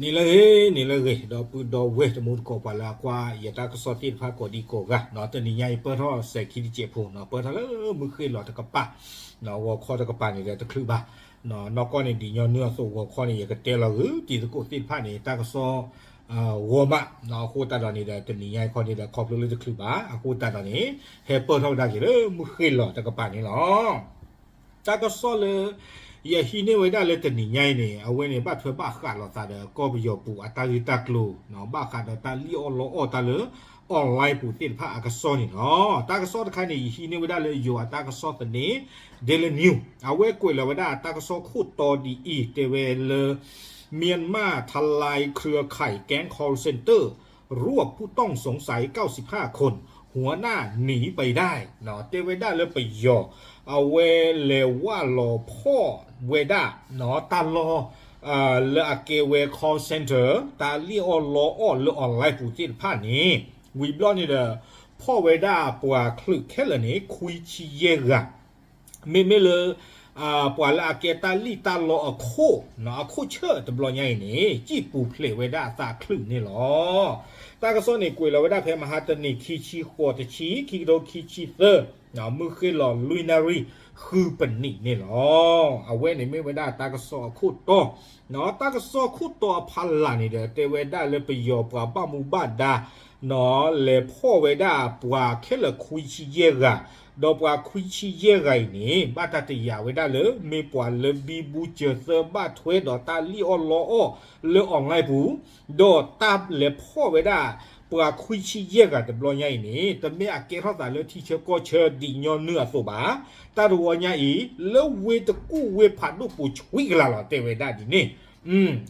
နံၤလၢအဂ့ၤ, နံၤလၢအဂ့ၤ, ဒီပုၢ်ဒီဝဲၢ်တံၤသကိး ပှၤလၢအကွၢ်ယတၢ်ကစီၣ်သ့ၣ်တဖၣ်ကိးဒံကိးဂၤ, တနံၤညါအံၤပၢၢ်ထီၣ်စဲၤခံတစဲးဖိ, ပၢၢ်ထီၣ်လၢမုၢ်ဃ့ၢ်လီၤတကပၤ, ဂီၤခီတကပၤန့ၣ်ဒီးတချုးဘၣ်, နီၢ်ကီၢ်န့ၣ် ဒ်ညီနုၢ်အသိး ဂီၤခီန့ၣ် ယကတဲလီၤဂုာ်တံၤသကိးသ့ၣ်တဖၣ်န့ၣ် တၢ်ကစီၣ် ဂီၤမး, အဃိသတးဒီးန့ၣ်ဒီး တနံၤညါအံၤခီန့ၣ်ဒီး ခီဖျိလၢတချုးဘၣ်အဃိသတးဒီးန့ၣ်, ဟဲပၢၢ်ထီၣ်ဝဲဒၣ်က့ၤလၢမုၢ်ဃ့ၢ်လီၤတကပၤန့ၣ်လီၤ. တၢ်ကစီၣ်လၢ ယဟံးန့ၢ်ဝဲဒၣ်လၢတနံၤညါအံၤန့ၣ် အဝဲန့ၣ်ဘၣ်ထွဲဘၣ်ဃးလိာ်သးဒီးကီၢ်ပယီၤပူၤအတၢ်ဂ့ၢ်တၢ်ကျိၤ, ဘၣ်ဃးဒီးတၢ်လံၣ်အီၣ်လီအီၣ်တၢ်လၢ online ပူၤသ့ၣ်တဖၣ်အကစီၣ်န့ၣ်လီၤ. တၢ်ကစီၣ်တခါန့ၣ် ယဟံးန့ၢ်ဝဲဒၣ်လၢယိၤအတၢ်ကစီၣ်သန့ Daily News အဝဲကွဲးလီၤဝဲဒၣ်တၢ်ကစီၣ်ခိၣ်တီဒ်အံၤ တဲဝဲလၢ မြန်မာ့ ထလၢၣ် เครือข่ายแก๊ง call center รวบผู้ต้องสงสัยเก้าสิบห้าคน หัวหน้าหนีไปได้ တဲဝဲဒၣ်လၢပယီၤ အဝဲလဲၤဝၢ်လီၤဖီၣ်ဝဲဒၣ် တၢ်လီၢ် လၢအကဲဝဲ call center တၢ်လံၣ်အီၣ်လီအီၣ်လၢ online ပူၤသ့ၣ်တဖၣ်န့ၣ်, ဝံၤဘျီန့ၣ်ဒီး ဖီၣ်ဝဲဒၣ်ပှၤချုးခဲလၢာ်န့ၣ် ခွံဆံယဲၢ်ဂၤ, မ့မ့ၢ်လၢ ပှၤလၢအကဲတၢ်လံၣ်တၢ်လီအခိၣ်, အခိၣ်ဆၢၣ်တဘျီညါအံၤန့ၣ် စံၣ်ပူၤဖျဲးဝဲဒၣ်အသးချုးန့ၣ်လီၤ. တၢ်ကစီၣ်န့ၣ် ကွဲးလီၤဝဲဒၣ်ဖဲမဟါတနံၤ ခံဆံဃိးတဆံ ခံကထိခံဆံသၢ, မုၢ်ဃ့ၢ်လီၤလွံၢ်နၣ်ရံၣ် ဃုပနံးန့ၣ်လီၤ. အဝဲန့ၣ်မ့ၢ်ဝဲဒၣ်တၢ်ကစီၣ်အခိၣ်တီ, တၢ်ကစီၣ်ခိၣ်တီအဖီလာ်န့ၣ်ဒီး တဲဝဲဒၣ်လၢပယီၤပှၤဘၣ်မူဘၣ်ဒါ လဲၤဖီၣ်ဝဲဒၣ်ပှၤခဲလၢာ်ခွံဆံယဲၢ်ဂၤ, ဒီးပှၤခွံဆံယဲၢ်ဂၤအံၤန့ၣ် ဘၣ်တၢ်တယာ်ဝဲဒၣ်လၢ မ့ၢ်ပှၤလၢဘံဘူစၢၤသၢဘၣ်ထွဲဒီးတၢ်လံၣ်အီၣ်လီအီၣ်လၢ online ပူၤ, ဒီးတၢ်လဲၤဖီၣ်ဝဲဒၣ် ပှၤခွံဆံယဲၢ်ဂၤတဘျီညါအံၤန့ၣ် တမ့ၢ်အကဲထီၣ်သးလၢထံဆၢကီၢ်ဆၢဒ်ညီနုၢ်အသိးဘၣ်. တၢ်တဝီညါအံၤ လၢဝ့ၢ်တကူၣ်ဝ့ၢ်ဖးဒိၣ်ပူၤဆှံကလာ်လီၤ တဲဝဲဒၣ်ဒ်န့ၣ်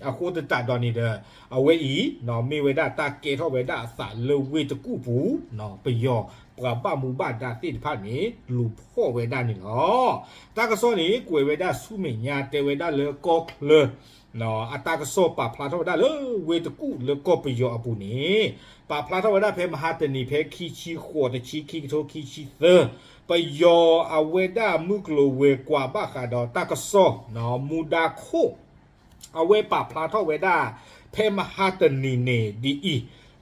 အဃိသတးဒီးန့ၣ်ဒီး အဝဲအံၤ မ့ၢ်ဝဲဒၣ်တၢ်ကဲထီၣ်ဝဲဒၣ်အသးလၢဝ့ၢ်တကူၣ်ပူၤ, ပယီၤပှၤဘၣ်မူဘၣ်ဒါသ့ၣ်တဖၣ်န့ၣ် လူၤဖီၣ်ဝဲဒၣ်န့ၣ်လီၤ. တၢ်ကစီၣ်န့ၣ် ကွဲးဝဲဒၣ်ဆူမဲာ်ညါ တဲဝဲဒၣ်လၢကီၢ်ချၢ အတၢ်ကစီၣ်ပာ်ဖျါထီၣ်ဝဲဒၣ်လၢဝ့ၢ်တကူၣ်လၢကီၢ်ပယီၤအပူၤန့ၣ်, ပာ်ဖျါထီၣ်ဝဲဒၣ်ဖဲမဟါတနံၤ ဖဲခံဆံဃိးတဆံ ခံကထိခံဆံသၢ, ပယီၤအဝဲဒၣ်မုၢ်ကျိၤဝဲၤကွာ်ဘၣ်ဃးဒီးတၢ်ကစီၣ် မူဒါခိၣ် အဝဲပာ်ဖျါထီၣ်ဝဲဒၣ် ဖဲမဟါတနံၤန့ၣ်ဒ်အံ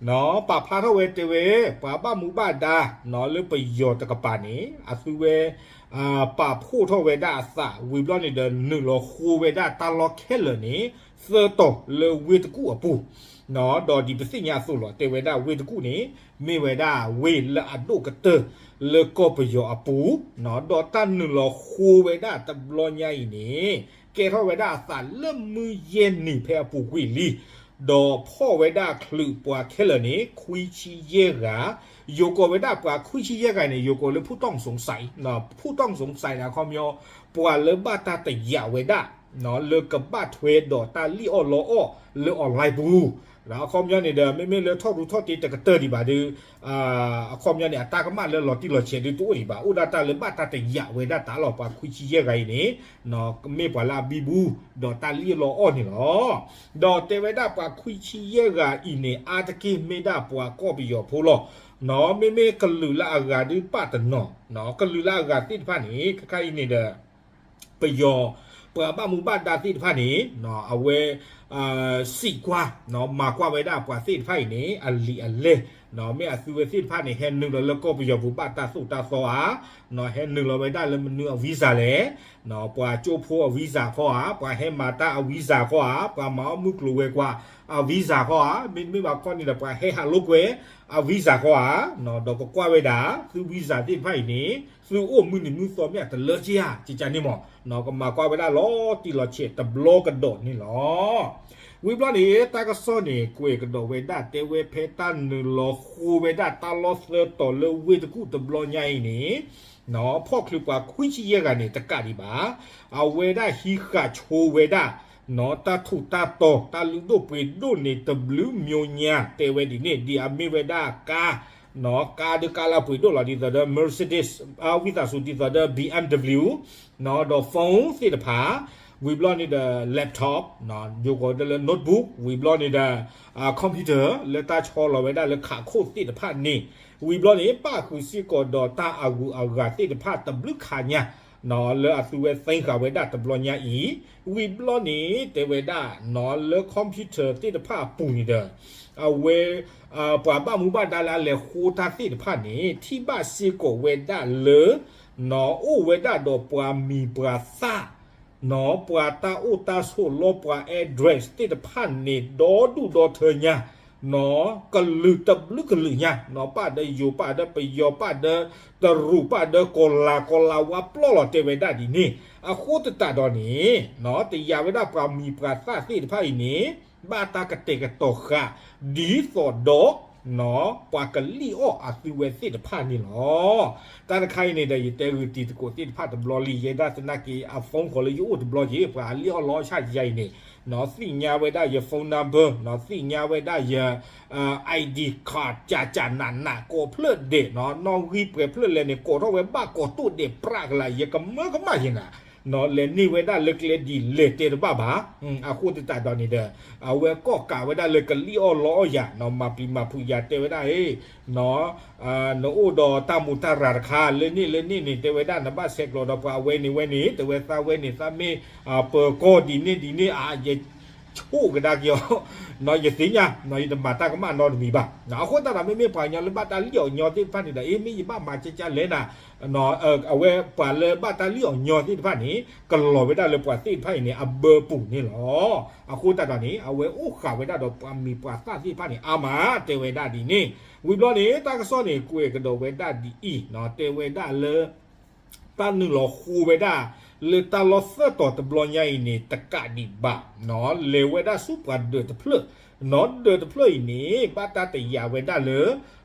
ၤ, ပာ်ဖျါထီၣ်ဝဲတဲဝဲ ပှၤဘၣ်မူဘၣ်ဒါ လၢပယီၤတကပၤန့ၣ် အသုဝဲ ပာ်ဖှိၣ်ထီၣ်ဝဲဒၣ်အသး ဝံၤဘျီန့ၣ်ဒီး နုာ်လီၤဃိဝဲဒၣ်တၢ်လီၢ်ခဲလၢာ်န့ၣ် သၢတီၤလၢဝ့ၢ်တကူၣ်အပူၤ, ဒီးဒ်ပသ့ၣ်ညါအသိးလီၤ တဲဝဲဒၣ်ဝ့ၢ်တကူၣ်န့ၣ် မ့ၢ်ဝဲဒၣ်ဝ့ၢ်လၢအဒိၣ်ကတၢၢ်လၢကီၢ်ပယီၤအပူၤ, ဒီးတၢ်နုာ်လီၤဃိဝဲဒၣ်တဘျီညါအံၤန့ၣ် ကဲထီၣ်ဝဲဒၣ်အသးလၢမုၢ်ယဲၢ်နံၤဖဲအပူၤကွံာ်လံ, ဒီးဖီၣ်ဝဲဒၣ်ချုးပှၤခဲလၢာ်န့ၣ် ခွံဆံယဲၢ်ဂၤ, ယိၤကိးဝဲဒၣ်ပှၤခွံဆံယဲၢ်ဂၤန့ၣ် ယိၤကိးလၢ ဖူၣ်တီၣ်စုံစဲး, ဖူၣ်တီၣ်စုံစဲးန့ၣ် အခီပညီ ပှၤလၢဘၣ်တၢ်တယာ်ဝဲဒၣ် လၢကဘၣ်ထွဲဒီးတၢ်လံၣ်အီၣ်လီအီၣ်လၢ online ပူၤ, ဒီးအခီပညီန့ၣ်ဒီး မ့မ့ၢ်လၢထီၣ်ရူးထီၣ်တ့တကတၢၢ်ဒံးဘၣ်ဒီး အခီပညီန့ၣ် အတၢ်ကမၣ်လၢလီၤတံၢ်လီၤဆဲးဒုးတအိၣ်ဒံးဘၣ်, အိၣ်ဒၣ်တၢ်လၢဘၣ်တၢ်တယာ်ဝဲဒၣ်တၢ်လီၤ ပှၤခွံဆံယဲၢ်ဂၤအံၤန့ၣ် မ့ၢ်ပှၤလၢအဘံဘူ ဒီးတၢ်လံၣ်အီၣ်လီအီၣ်န့ၣ်လီၤ. ဒီးတဲဝဲဒၣ်ပှၤခွံဆံယဲၢ်ဂၤအံၤန့ၣ် အါတက့ၢ်မ့ၢ်ဒၣ်ပှၤကီၢ်ပယီၤဖိလီၤ. မ့မ့ၢ်ကလုာ်လၢအဂၤဒုးပာ်တနီၤ, ကလုာ်လၢအဂၤသ့ၣ်တဖၣ်န့ၣ် ခဲခါအံၤန့ၣ်ဒီး ပယီၤ ပှၤဘၣ်မူဘၣ်ဒါသ့ၣ်တဖၣ်န့ၣ် အဝဲ စံးကွၢ် မၤကွၢ်ဝဲဒၣ်ပှၤသ့ၣ်တဖၣ်အံၤန့ၣ် အလံာ်အလဲၢ်, မ့ၢ်အသုဝဲသ့ၣ်တဖၣ်န့ၣ် ဟဲနုာ်လီၤလၢကီၢ်ပယီၤပူၤဘၣ်တၢ်သိၣ်တၢ်သီဧါ, ဟဲနုာ်လီၤဝဲဒၣ်လၢမနုၤအ visa လဲၣ်, ပှၤကၠိဖိအ visa ခီဧါ, ပှၤဟဲမၤတၢ်အ visa ခီဧါ, ပှၤမၤအီၣ်မုၢ်ကျိၤဝဲၤကွာ်အ visa ခီဧါ, မ့တမ့ၢ်ဘၣ်ခီန့ၣ်ဒီး ပှၤဟဲဟးလိာ်ကွဲအ visa ခီဧါ, ဒီးကကွၢ်ဝဲဒၣ် သု visa သ့ၣ်တဖၣ်အံၤန့ၣ် သုအိၣ်မုၢ်နံၤမုၢ်သီမ့ၢ်အတလၢက့ဧါ, ကကန့ၣ်မး, ကမၤကွၢ်ဝဲဒၣ်လီၤတံၢ်လီၤဆဲးတဘျီကဒီးန့ၣ်လီၤ. ဝံၤဘျီန့ၣ် တၢ်ကစီၣ်န့ၣ် ကွဲးကဒီးဝဲဒၣ်တဲဝဲဖဲတၢ်နုာ်လီၤဃိဝဲဒၣ်တၢ်လီၢ်သၢတီၤလၢဝ့ၢ်တကူၣ်တဘျီညါအံၤန့ၣ် ဖီၣ်ချုးပှၤခွံဆံယဲၢ်ဂၤန့ၣ် တကးဒံးဘၣ်, အဝဲဒၣ်ဟံးဃာ်ဆိဝဲဒၣ် တၢ်ထူးတၢ်တီၤ တၢ်လုၢ်ဒိၣ်ပှ့ၤဒိၣ်န့ၣ် တဘျုးမျိၤညါ တဲဝဲဒ်န့ၣ် ဒ်အမ့ၢ်ဝဲဒၣ်ကါ, ကါဒုးကါလၢအပှ့ၤဒိၣ်လီၤ ဒ်သိးဒီး Mercedes, ဝံသးစူၤ ဒ်သိးဒီး B M W, ဒီး phone သ့ၣ်တဖၣ်, ဝံၤဘျီန့ၣ်ဒီး laptop, ယိၤကိးဒၣ်လၢ notebook, ဝံၤဘျီန့ၣ်ဒီး computer လၢတၢ်ဆီလီၤဝဲဒၣ်လၢခးခိၣ်သ့ၣ်တဖၣ်န့ၣ်, ဝံၤဘျီန့ၣ် ပၣ်ဃုာ်စ့ၢ်ကီးဒီးတၢ်အဂုၤအဂၤသ့ၣ်တဖၣ်တဘျုးခါညါ လၢအသုဝဲသ့ဃာ်ဝဲဒၣ်တဘျီညါအံၤ, ဝံၤဘျီန့ၣ် တဲဝဲဒၣ် လၢ computer သ့ၣ်တဖၣ်အပူၤန့ၣ်ဒီး အဝဲ ပှၤဘၣ်မူဘၣ်ဒါလၢအလဲၤဃိတၢ်သ့ၣ်တဖၣ်န့ၣ် ထံၣ်ဘၣ်စ့ၢ်ကီးဝဲဒၣ်လၢ အိၣ်ဝဲဒၣ်ဒီးပှၤမံၤပှၤသၣ် ပှၤတၢ်အိၣ်တၢ်ဆိးလီၢ် ပှၤ address သ့ၣ်တဖၣ်န့ၣ် ဒီဒူၣ်ဒီထၢညါ ကလုာ်တဘျုးကလုာ်ညါ ပၣ်ဒီးယိၤ ပၣ်ဒီးပယီၤ ပၣ်ဒီးတရူး ပၣ်ဒီးကီၤလၤ ကီၤလၤဝါပျီၢ်လီၤ တဲဝဲဒၣ်ဒ်န့ၣ်. အဃိသတးဒီးန့ၣ် တယာ်ဝဲဒၣ်ပှၤမံၤပှၤသၣ်သ့ၣ်တဖၣ်အံၤန့ၣ် ဘၣ်တၢ်ကတဲာ်ကတီၤဃာ် ဒ်သိးဒီး ပှၤကလံၣ်အီၣ်အသုဝဲသ့ၣ်တဖၣ်န့ၣ်လီၤ. တၢ်တခါအံၤန့ၣ်ဒီး ယတဲဂုာ်တံၤသကိးသ့ၣ်တဖၣ်တဘျီလံ ယဲဒၣ်သနာ်က့ အ phone call လၢယအိၣ်တဘျီက့ၤ ပှၤလံၣ်အီၣ်လီအီၣ်ဆၣ်ယါအံၤန့ၣ် သ့ၣ်ညါဝဲဒၣ်ယ phone number သ့ၣ်ညါဝဲဒၣ်ယ ID card ကၠးကၠးနးနး ကိးဖျၢၣ်ဒဲး နီၣ်ဂံၢ်ပှဲၤဖျၢၣ်လဲၣ်န့ၣ် ကိးထီၣ်ဝဲဘၣ်ကိးတိၢ်ဒဲးပြးကလာ် ယကမၢကမၣ်ယဲနၤ လဲၤန့ၢ်ဝဲဒၣ်လၢကျဲဒ်လဲၣ်တဲတဘၣ်ဘၣ်. အဃိသတးဒီးန့ၣ်ဒီး အဝဲကီၢ်ကးဝဲဒၣ်လၢကလံၣ်အီၣ်လီအီၣ်ယၤ မၤပျံၤမၤဖုးယၤ တဲဝဲဒၣ် နအိၣ်ဒီးတၢ်မူးတၢ်ရၤတခါ လၢန့ၣ်လၢန့ၣ်န့ၣ် တဲဝဲဒၣ် နဘၣ်ဆဲးကျိးဒီးပှၤအဝဲန့ၣ်ဝဲန့ၣ် တဲဝဲသးဝဲန့ၣ် သးမ့ၢ်ပၢၤကီၢ်ဒ်န့ၣ်ဒ်န့ၣ် အါ ယဆိၣ်ကဒါက့ၤအီၤ ယသ့ၣ်ညါ ယတမၤတၢ်ကမၣ်နီတမံၤဘၣ်. အဃိသတးဒီး မ့မ့ၢ်ပှၤကညီလၢဘၣ်တၢ်လံၣ်အီၣ်ညီသ့ၣ်တဖၣ်န့ၣ်ဒီး အ့ မ့ၢ်ယဘၣ်မၤကၠၢကၠၢလဲၣ်နၤ အဝဲပှၤလၢဘၣ်တၢ်လံၣ်အီၣ်ညီသ့ၣ်တဖၣ်န့ၣ် ကလီၤဝဲဒၣ်လၢပှၤသ့ၣ်တဖၣ်အံၤန့ၣ် အဘၢပူၤန့ၣ်လီၤ. အဃိသတးဒီးန့ၣ် အဝဲအိၣ်ဃာ်ဝဲဒၣ်ဒီးပှၤမံၤပှၤသၣ်သ့ၣ်တဖၣ်န့ၣ် အါမး တဲဝဲဒၣ်ဒ်န့ၣ်. ဝံၤဘျီန့ၣ် တၢ်ကစီၣ်န့ၣ် ကွဲးကဒီးဝဲဒၣ်ဒ်အံၤ တဲဝဲဒၣ်လၢ တၢ်နုာ်လီၤဃိဝဲဒၣ် လၢတၢ်လီၢ်သၢတီၤတဘျီညါအံၤန့ၣ် တကးဒံးဘၣ် လဲၤဝဲဒၣ်ဆူပှၤဒၢးတဖျၢၣ် နီၣ်ဒၢးတဖျၢၣ်အံၤန့ၣ် ဘၣ်တၢ်တယာ်ဝဲဒၣ်လၢ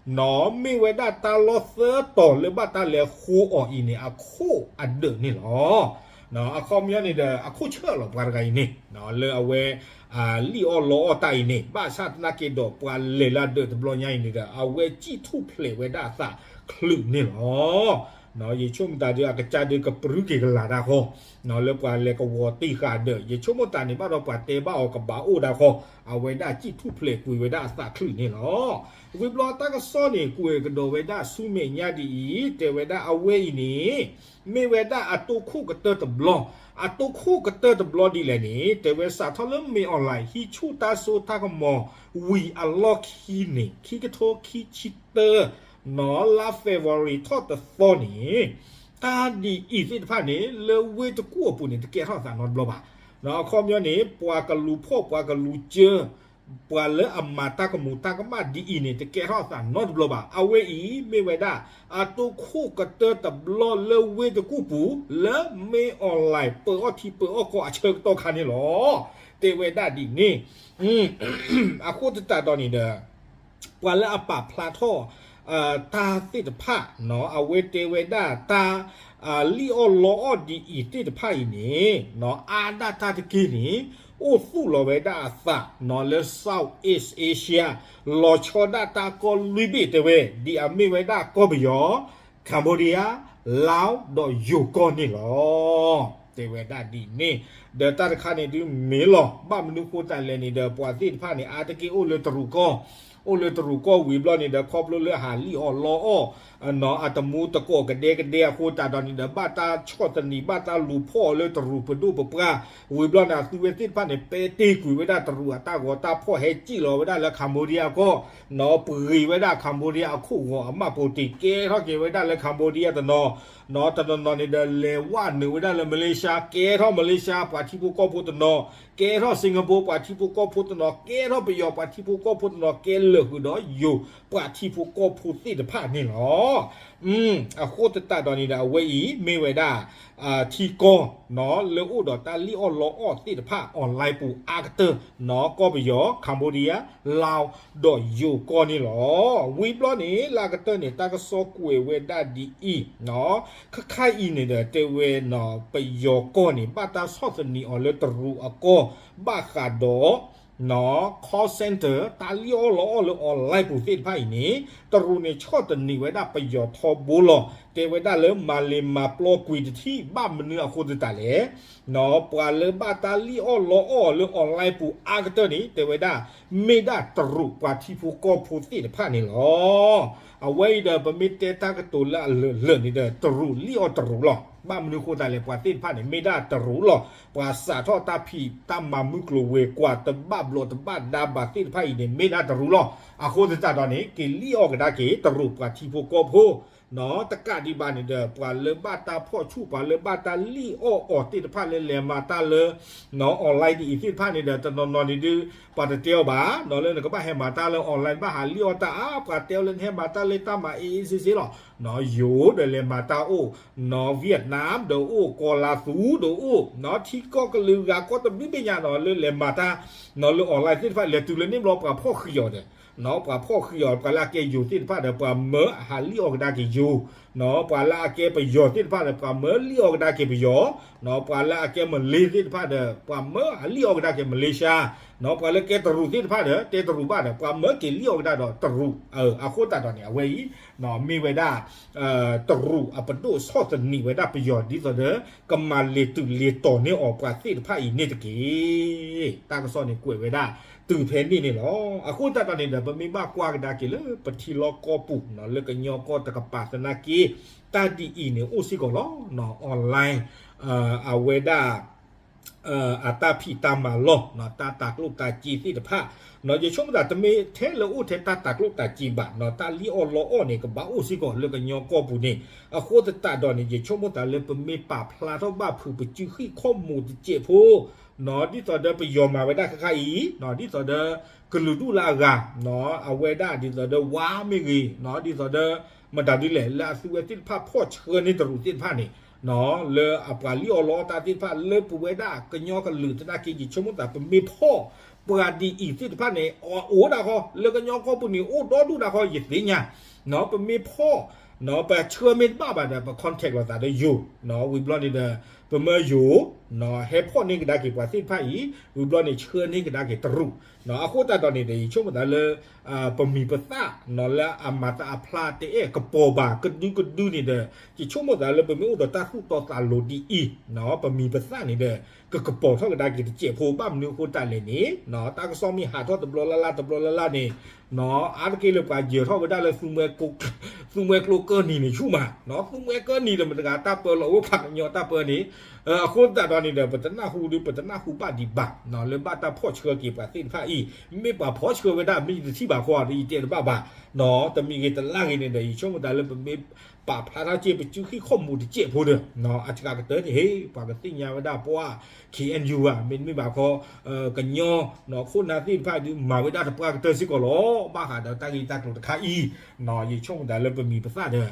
နီၣ်မ့ၢ်ဝဲဒၣ်တၢ်လီၢ်သၢတီၤလၢဘၣ်တၢ်လဲၤဃိအီၤအံၤန့ၣ် အခိၣ်အဒၢးန့ၣ်လီၤ. အခီပညီန့ၣ်ဒီး အခိၣ်ဆၢၣ်လီၤပှၤတဂၤအံၤန့ၣ် လၢအဝဲ လံၣ်အီၣ်လီအီၣ်တၢ်အံၤန့ၣ် ဘၣ်ဆၣ်သနာ်က့ဒီးပှၤလဲၤလၢအဒၢးတဘျီညါအံၤန့ၣ်ဒီး အဝဲစံၣ်ထူၣ်ဖျဲးဝဲဒၣ်အသးချုးန့ၣ်လီၤ. ယဆိကမိၣ်သးဒီးအကစၢ်ဒုးကပြုၢ်က့ၤကလာ်တၢ်ဃီ လၢပှၤလဲၤကဝီၤတံၢ်ဃာ်ဒၢး ယဆိကမိၣ်သးန့ၣ်ဘၣ်ဒီးပှၤတဲဘၣ်အီၤကဘၣ်အိၣ်ဒၣ်ဃီ အဝဲဒၣ်စံၣ်ထူၣ်ဖျဲးကွံာ်ဝဲဒၣ်အသးချုးန့ၣ်လီၤ. ဝံၤဘျီတၢ်ကစီၣ်န့ၣ် ကွဲးကဒီးဝဲဒၣ်ဆူမဲာ်ညါဒ်အံၤ တဲဝဲဒၣ်အဝဲအံၤန့ၣ် မ့ၢ်ဝဲဒၣ်အတိခိၣ်ကတၢၢ်တဘျီ အတိခိၣ်ကတၢၢ်တဘျီဒ်လဲၣ်န့ၣ် တဲဝဲစးထီၣ်လၢမ့ၢ် online ဟံးဆူၣ်တၢ်စိတၢ်ကမီၤဝံၤအလီၢ်ခံန့ၣ် ခံကထိခံဆံတၢ နီၣ်လါ February ထီၣ်တသီန့ၣ် တၢ်ဒ်အံၤသ့ၣ်တဖၣ်န့ၣ် လၢဝ့ၢ်တကူၣ်အပူၤန့ၣ် တကဲထီၣ်သးနီတဘျီဘၣ်. အခီပညီန့ၣ် ပှၤကလူၤဖီၣ် ပှၤကလူၤစၢ ပှၤလၢအမၤတၢ်ကမူးတၢ်ကမၣ်ဒ်အံၤန့ၣ် တကဲထီၣ်သးနီတဘျီဘၣ်. အဝဲအံၤမ့ၢ်ဝဲဒၣ် အတိခိၣ်ကတၢၢ်တဘျီလၢဝ့ၢ်တကူၣ်ပူၤ လၢမ့ၢ် online ပၢၤအီၣ်ထံပၢၤအီၣ်ကီၢ်အဆၢကတီၢ်ခါန့ၣ်လီၤ. တဲဝဲဒၣ်ဒ်န့ၣ် အဃိသတးဒီးန့ၣ်ဒီး ပှၤလၢအပာ်ဖျါထီၣ် တၢ်သ့ၣ်တဖၣ် အဝဲတဲဝဲဒၣ်တၢ် လံၣ်အီၣ်လီအီၣ်ဒ်အံၤသ့ၣ်တဖၣ်အံၤန့ၣ် အါဒၣ်တၢ်တက့ၢ်န့ၣ် အိၣ်သူၣ်လီၤဝဲဒၣ်အသး လၢ South East Asia လီၤဆီဒၣ်တၢ်ကီၢ်လွံၢ်ဘ့ၣ်တဲဝဲ ဒ်အမ့ၢ်ဝဲဒၣ်ကီၢ်ပယီၤ Cambodia, Laos ဒီးယိၤကီၢ်န့ၣ်လီၤ. တဲဝဲဒၣ်ဒ်န့ၣ် ဒီးတၢ်တခါန့ၣ်ဒုးမ့ၢ်လီၤ. ဘၣ်မနုၤဃိသတးလဲၣ်န့ၣ်ဒီး ပှၤသ့ၣ်တဖၣ်န့ၣ် အါတက့ၢ်အိၣ်လၢတရူးကီၢ် အိၣ်လၢတရူးကီၢ်ဝံၤဘျီန့ၣ်ဒီး ခီဖျိလၢဟးလံၣ်အီၣ်လီအီၣ် အတမူတကိးကဒဲကဒဲအဃိသတးဒီးန့ၣ်ဒီး ဘၣ်တၢ်ဆီၣ်သနံး ဘၣ်တၢ်လူၤဖီၣ်အီၤလၢတရူးပဒိၣ်ပပှၢ် ဝံၤဘျီန့ၣ် အသုဝဲသ့ၣ်တဖၣ်န့ၣ် ပဲတ့ၢ်ကွံာ်ဝဲဒၣ်တရူးအတၢ်ဂီၤတၢ်ဖီၣ် ဟဲစံၣ်လီၤဝဲဒၣ်လၢ Cambodia ကီၢ် နီၣ်ပှ့ၤဝဲဒၣ် Cambodia အခိၣ်ဂီၤအမၢ်ပိာ်တံၣ် ကဲထီၣ်က့ၤဝဲဒၣ်လၢ Cambodia တနီၤ နီၣ်တနီၤနီၤန့ၣ်ဒီး လဲၤဝဲနုာ်ဝဲဒၣ်လၢ Malaysia ကဲထီၣ် Malaysia ပှၤထံဖိကီၢ်ဖိတနီၤ ကဲထီၣ် Singapore ပှၤထံဖိကီၢ်ဖိတနီၤ ကဲထီၣ်ပယီၤပှၤထံဖိကီၢ်ဖိတနီၤ ကဲလၢာ်ဃုာ်ဒီးယိၤပှၤထံဖိကီၢ်ဖိသ့ၣ်တဖၣ်န့ၣ်လီၤ. အဃိသတးဒီးန့ၣ်ဒီး အဝဲအံၤမ့ၢ်ဝဲဒၣ် ထံကီၢ် နီၣ်လၢအိၣ်ဒီးတၢ်လံၣ်အီၣ်လီအီၣ်သ့ၣ်တဖၣ် online ပူၤအါကတၢၢ် နီၣ်ကီၢ်ပယီၤ Cambodia, Laos ဒီးယိၤကီၢ်န့ၣ်လီၤ. ဝံၤဘျီန့ၣ် လၢအကတၢၢ်န့ၣ် တၢ်ကစီၣ်ကွဲးဝဲဒၣ်ဒ်အံၤ နီၣ် ခါခါအံၤန့ၣ်ဒီး တဲဝဲ နီၣ်ပယီၤကီၢ်န့ၣ် ဘၣ်တၢ်ဆီၣ်သနံးအီၤလၢတရူးအကီၢ် ဘၣ်ဃးဒီး နီၣ် call center တၢ်လံၣ်အီၣ်လီအီၣ်လၢ online ပူၤသ့ၣ်တဖၣ်အံၤန့ၣ် တရူးန့ၣ်ဆီၣ်သနံးဝဲဒၣ်ပယီၤထီဘိလီၤ. တဲဝဲဒၣ်လၢမၤလ့ၤမၤပျီကွံာ်တထံၣ် ဘၣ်မနုၤအဃိသတးလဲၣ် နီၣ်ပှၤလၢဘၣ်တၢ်လံၣ်အီၣ်လီအီၣ်လၢ online ပူၤအါကတၢၢ်န့ၣ် တဲဝဲဒၣ် မ့ၢ်ဒၣ်တရူးပှၤထံဖိကီၢ်ဖိသ့ၣ်တဖၣ်န့ၣ်လီၤ. အဝဲအံၤဒီး ပမ့ၢ်တဲတၢ်ကတိၤလၢအလၢာ်လၢာ်န့ၣ်ဒီး တရူးလံၣ်အီၣ်တရူးလီၤ. ဘၣ်မနုၤအဃိသတးလဲၣ် ပှၤသ့ၣ်တဖၣ်န့ၣ် မ့ၢ်ဒၣ်တရူးလီၤ. ပှၤစးထီၣ်တၢ်ဖံးတၢ်မၤမုၢ်ကျိၤဝဲၤကွာ်တဘၣ်ဘျီးတဘၣ်ဒါဘၣ်သ့ၣ်တဖၣ်အံၤန့ၣ် မ့ၢ်ဒၣ်တရူးလီၤ. အဃိသတးဒီးန့ၣ် က့ၤလံၣ်အီၣ်ကဒါက့ၤ တရူးပှၤထံဖိကီၢ်ဖိ တကးဒံးဘၣ်န့ၣ်ဒီး ပှၤလၢဘၣ်တၢ်ဖီၣ်ဆူၣ် ပှၤလၢဘၣ်တၢ်လံၣ်အီၣ်အီၤသ့ၣ်တဖၣ်လၢလဲၤမၤတၢ်လၢ online ဒ်အံၤသ့ၣ်တဖၣ်န့ၣ်ဒီး တနီၤနီၤန့ၣ်ဒုး ပှၤတတဲအီၤဘၣ် လၢနကဘၣ်ဟဲမၤတၢ်လၢ online ဘၣ်ဟးလံၣ်အီၣ်တၢ်အါ ပှၤတဲအီၤလၢနဟဲမၤတၢ်လၢတၢ်မၤအ့အ့စ့စ့လီၤ. ယိၤဒီးလဲၤမၤတၢ်အိၣ် Vietnam ဒီးအိၣ် ကီၤလၤသူဒီးအိၣ် ထံကီၢ်ကလုာ်ဂၤကီၢ်တဘျုးဘ့ၣ်ညါဒီး လၢလဲၤမၤတၢ် လၢ online သ့ၣ်တဖၣ် လဲၤတုၤလၢန့ၣ်ဘျီ ပှၤဖီၣ်ဃံးအီၤဒီး ပှၤဖီၣ်ဃံးအီၤ ပှၤလၢအကဲယိၤသ့ၣ်တဖၣ်ဒီး ပှၤမၢအဟးလံၣ်အီၣ်ကဒါက့ၤယိၤ ပှၤလၢအကဲပယီၤသ့ၣ်တဖၣ်ဒီး ပှၤမၢလံၣ်အီၣ်ကဒါက့ၤပယီၤ ပှၤလၢအကဲမလ့သ့ၣ်တဖၣ်ဒီး ပှၤမၢအလံၣ်အီၣ်ကဒါက့ၤမလ့ၡါ ပှၤလၢကဲတရူးသ့ၣ်တဖၣ်ဒီး တဲတရူးဘၣ်ဒီး ပှၤမၢက့ၤလံၣ်အီၣ်ကဒါဒီးတရူး အဃိသတးဒီးန့ၣ် အဝဲအံၤ မ့ၢ်ဝဲဒၣ် တရူးအပဒိၣ်ဆီၣ်သနံးဝဲဒၣ်ပယီၤ ဒ်သိးဒီး ကမၤလ့ၤတုၤလ့ၤတီၤန့ၢ်အီၤပှၤသ့ၣ်တဖၣ်အံၤန့ၣ်တက့ၢ်. တၢ်ကစီၣ်န့ၣ်ကွဲးဝဲဒၣ် တုၤဖဲန့ၣ်န့ၣ်လီၤ. အဃိသတးဒီးန့ၣ်ဒီး ပမ့ၢ်ဘၣ်ကွၢ်ကဒါက့ၤလၢပထံလီၢ်ကီၢ်ပူၤ လၢကညီကီၢ်တကပၤသနာ်က့ တၢ်ဒ်အံၤန့ၣ်အိၣ်စ့ၢ်ကီးလီၤ. online အဝဲဒၣ် အတၢ်ဖံးတၢ်မၤလီၢ် တၢ်တၤကျိၣ်တၤစ့သ့ၣ်တဖၣ် ယဆိကမိၣ်သးတမ့ၢ်ထဲလၢအိၣ်ထဲတၢ်တၤကျိၣ်တၤစ့ဘၣ် တၢ်လံၣ်အီၣ်လီအီၣ်န့ၣ် ကဘၣ်အိၣ်စ့ၢ်ကီးလၢကညီကီၢ်ပူၤန့ၣ် အဃိသတးဒီးန့ၣ် ယဆိကမိၣ်သးလၢပမ့ၢ်ပာ်ဖျါထီၣ်ဘၣ်ဖုးပစုဟံၣ်ခီၣ်မူၤတစဲးဖိ ဒ်သိးဒီးပယီၤမၤဝဲဒၣ်ခဲခါအံၤ ဒ်သိးဒီး ကလုာ်ဒူၣ်လၢအဂၤ အဝဲဒၣ်ဒ်သိးဒီးဝါမ့ၢ်ဂ့ၤ ဒ်သိးဒီး မတၤဒ်လဲၣ် လၢအသုဝဲသ့ၣ်တဖၣ်ဖီၣ်ဆှၢန့ၢ်တရူးသ့ၣ်တဖၣ်န့ၣ် လၢအပှၤလံၣ်အီၣ်လီအီၣ်တၢ်သ့ၣ်တဖၣ် လၢပဝဲဒၣ်ကညီကလုာ်သနာ်က့ ယဆိကမိၣ်သးပမ့ၢ်ဖီၣ် ပှၤဒ်အံၤသ့ၣ်တဖၣ်န့ၣ် အိၣ်ဒၣ်ဃီ လၢကညီကီၢ်ပူၤန့ၣ် အိၣ်ဒီဒူၣ်ဒၣ်ဃီ ယသ့ၣ်ညါ ပမ့ၢ်ဖီၣ် ပဆှၢမ့ၢ်တဘၣ်ဘၣ်ဒီး ပ contact လိာ်သးဒီးယိၤ ဝံၤဘျီန့ၣ်ဒီး ပမၢယိၤ ဟဲဖီၣ်န့ၢ်ကဒါက့ၤပှၤသ့ၣ်တဖၣ်အံၤ ဝံၤဘျီန့ၣ်ဆှၢန့ၢ်ကဒါက့ၤတရူး အဃိသတးဒီးန့ၣ်ဒီး ယဆိကမိၣ်သးလၢ ပမံၤပသၣ် လၢအမၤသးအဖျါတအဲၣ်ကပီၤဘၣ် ကဒုကဒုန့ၣ်ဒီး ယဆိကမိၣ်သးလၢပမ့ၢ်အိၣ်ဒီးတၢ်သူၣ်တီသးလိၤဒ်အံၤ ပမံၤပသၣ်န့ၣ်ဒီး ကကပီၤထီၣ်ကဒါက့ၤတစဲးဖိ ဘၣ်မနုၤအဃိတၢ်လဲၣ်န့ၣ် တၢ်ကစီၣ်မ့ၢ်ဟးထီၣ်တဘျီလၢ်လၢ်တဘျီလၢ်လၢ်န့ၣ် အါတက့ၢ်လၢပှၤယၢၤထီၣ်ဝဲဒၣ်လၢ သူမှဲကျိကၢၢ်နံၤန့ၣ်ဆူၣ်မး သူမှဲကျိကၢၢ်နံၤဒီးမတၤဂၤတၢ်ပၢလီၤအိၣ်ဖးကညီတၢ်ပၢန့ၣ် အဃိသတးဒီးန့ၣ်ဒီး ပတနၢ်ဟူဒုး ပတနၢ်ဟူဘၣ်ဒံးဘၣ် လၢဘၣ်တၢ်ဖီၣ်ဆှၢက့ၤပှၤသ့ၣ်တဖၣ်အံၤ မ့ၢ်ပှၤဖီၣ်ဆှၢဝဲဒၣ် မ့ၢ်ယတထံၣ်ဘၣ်ဃီဒီး ယတဲတဘၣ်ဘၣ် တမံၤဂ့ၤတလၢ်ဂ့ၤန့ၣ်ဒီး ယဆိကမိၣ်သးလၢပမ့ၢ်ပာ်ဖျါထီၣ်က့ၤ ပစုဟံၣ်ခီၣ်မူၤတစဲးဖိဒီး အစှၤကတၢၢ်န့ၣ် ဟ့ၣ် ပှၤကသ့ၣ်ညါဝဲဒၣ်ပှၤ ခ့ၣ်အဲၣ်ယူၣ် ဘၣ် မ့တမ့ၢ်ဘၣ်ခီ ကညီ ခိၣ်နၢ်သ့ၣ်တဖၣ်ဒုး မၤဝဲဒၣ်တပှၢ်ကတၢၢ်စ့ၢ်ကီးလီၤ. ဘၣ်ဃးဒီးတၢ်ဂ့ၢ်တၢ်ကျိၤတခါအံၤ ယဆိကမိၣ်သးလၢပမံၤပသၣ်ဒီး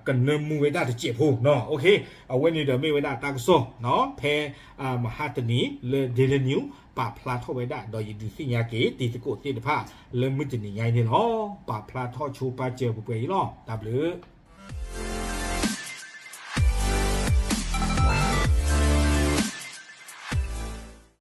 ကနၢမူဝဲဒၣ်တစဲးဖိနီၤ. အဝဲန့ၣ်ဒီးမ့ၢ်ဝဲဒၣ်တၢ်ကစီၣ် ဖဲမဟါတနံၤလၢ Daily News ပာ်ဖျါထီၣ်ဝဲဒၣ် ဒီးယဒုးသ့ၣ်ညါက့ၤတံၤသကိးသ့ၣ်တဖၣ် လၢမုၢ်တနံၤညါအံၤန့ၣ်လီၤ. ပာ်ဖျါထီၣ်ဆိပာ်စၢၤပှဲၤပှဲၤအံၤလီၤ. တၢ်ဘျုး